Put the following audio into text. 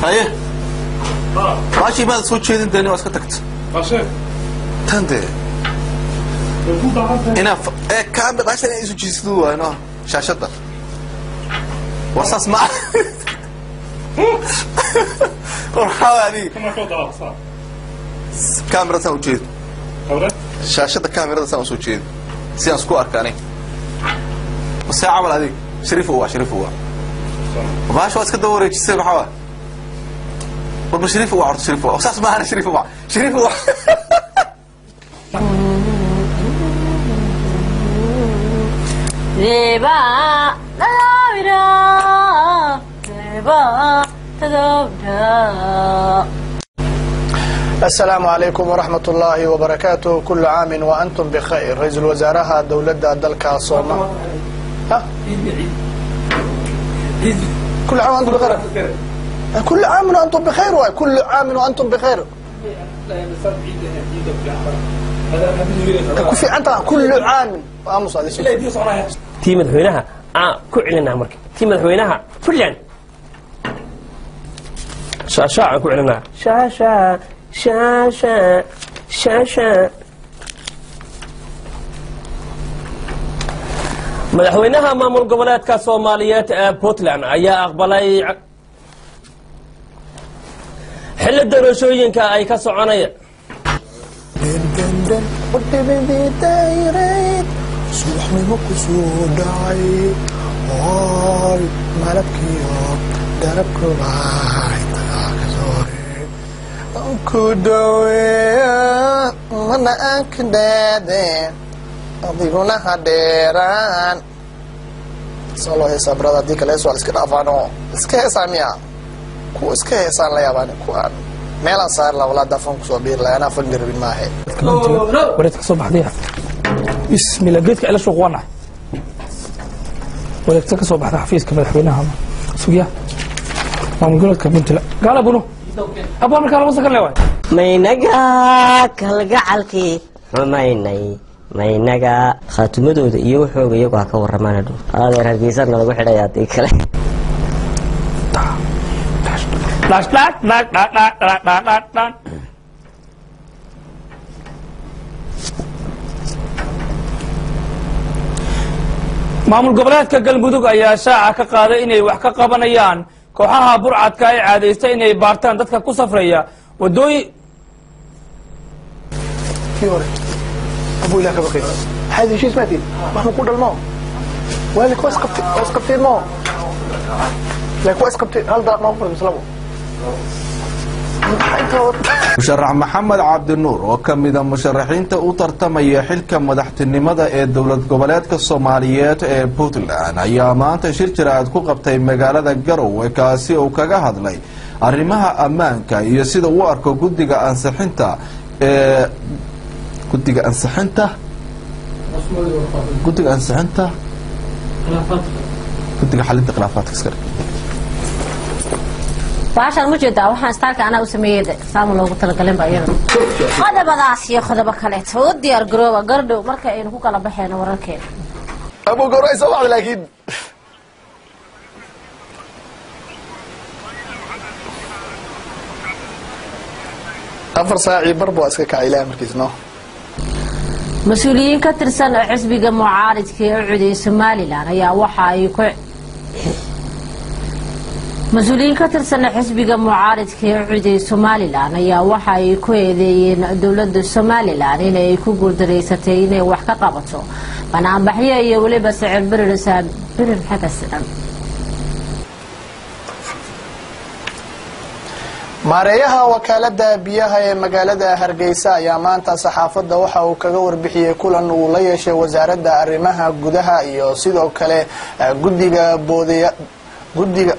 Haye, baashii maad soo jeedin deni, waa iska tagta tan dee inaa ee kaambe baashan inaa isu jiisid waay no shaashadda war saas ma war maxaa waay adiga kaamirada saan ujeedo, shaashadda kaamirada saan usoo jeedo si aan isku arka aniga see camal. Adiga shariif waa shariif waa baasha waa iska daba wareejisay. Maxaa waay warba shariif waa horta shariif waa saas maahana shariif waa shariif waa. Deba tadawira deba tadawira. السلام عليكم ورحمة الله وبركاته، كل عام وأنتم بخير. رئيس الوزراء دولة دلك صوما ها؟ كل عام وأنتم بخير، كل عام وأنتم بخير، كل عام وأنتم بخير. في أنت كل عام أمس هذا. Tii madaxweynaha aan ku celinaa marka, tii madaxweynaha Puntland shaashaa aan ku celinaa shaashaa shaashaa shaashaa. Madaxweynaha maamul goboleedka Soomaaliyeed ee Puntland ayaa aqbalay xilli doorashooyinka ay ka soconayaan. Subaxnimo ku soo dhacay oy malabkiyo darabkubaay ku dhaweeya mana aan ka dhaade adiguna ha dheeraan. Soo loo heesaa brada, haddii kale hees waa la iska dhaafaano. Iska heesaa miya kuwa iska heesaan la yaabaan kuwaan meelaan saari laha walaa dafan kusoo biiri laha anaa fangi rabin maahe. Wareed ka soo baxday, bismillah, geedka ila shuuq waa nahay. Wareegta ka soo baxda xafiiska madaxweynaha sugya maamul goboleedka Puntland gaala buno abaa markaa laba sakan le waay. Maynaga kalgacalkii xumaynay maynaga khaatumadooda iyo waxooga iyagu ha ka warramaan hadhow. Adeer, Hargeysana lagu xidhaya haddii kale. Dhash dhash dhash dhash dhash dhash dhash dhash dhash. Maamul goboleedka Galmudug ayaa shaaca ka qaaday inay wax ka qabanayaan kooxaha burcadka ay caadaysta inay baartaan dadka ku safraya wadooyi. Kii hore abuu ilaah ka baqay, maxaad heshiis maatiin wax ma ku dhalmo waalidka waa isqabtay, waa isqabteen mo laakiin waa isqabtay hal dalaaq maa ku furay mise labo. Maxaa intaa Musharax Maxamed Cabdinuur oo ka mida musharaxiinta u tartamaya xilka madaxtinimada ee dowlad goboleedka Soomaaliyeed ee Puntland ayaa maanta shir jaraa'id ku qabtay magaalada Garowe, kaasi uu kaga hadlay arrimaha ammaanka iyo sida uu arko guddiga ansixinta ee guddiga ansixinta guddiga xalinta khilaafaadka iskale. Baashaan ma jeedaa, waxaan istaalka anaa u sameeyey saama loogu talagalin ba iyada. Qodobadaas iyo qodobo kaleeto u diyaar garooba gardhow marka aynu ku kala baxeyno wararkeena. Abu goor ay soo baxday laakiin 4 saacii bar buu iska kacay ilaah markiis no. Mas-uuliyiin ka tirsan xisbiga mucaaridka ee u codeeyay Somalilan ayaa waxa ay ku mas-uuliyiin ka tirsan xisbiga mucaaridka ee u codeeyay Somalilan ayaa waxa ay ku eedeeyeen dowladda Somalilan inay ku guuldareysatay inay wax ka qabato banaanbaxyo iyo weliba sicir birir birir xagga. Maareeyaha wakaalada biyaha ee magaalada Hargeysa ayaa maanta saxaafadda waxa uu kaga warbixiyey kulan uu la yeeshay wasaaradda arrimaha gudaha iyo sidoo kale guddiga boodaya guddiga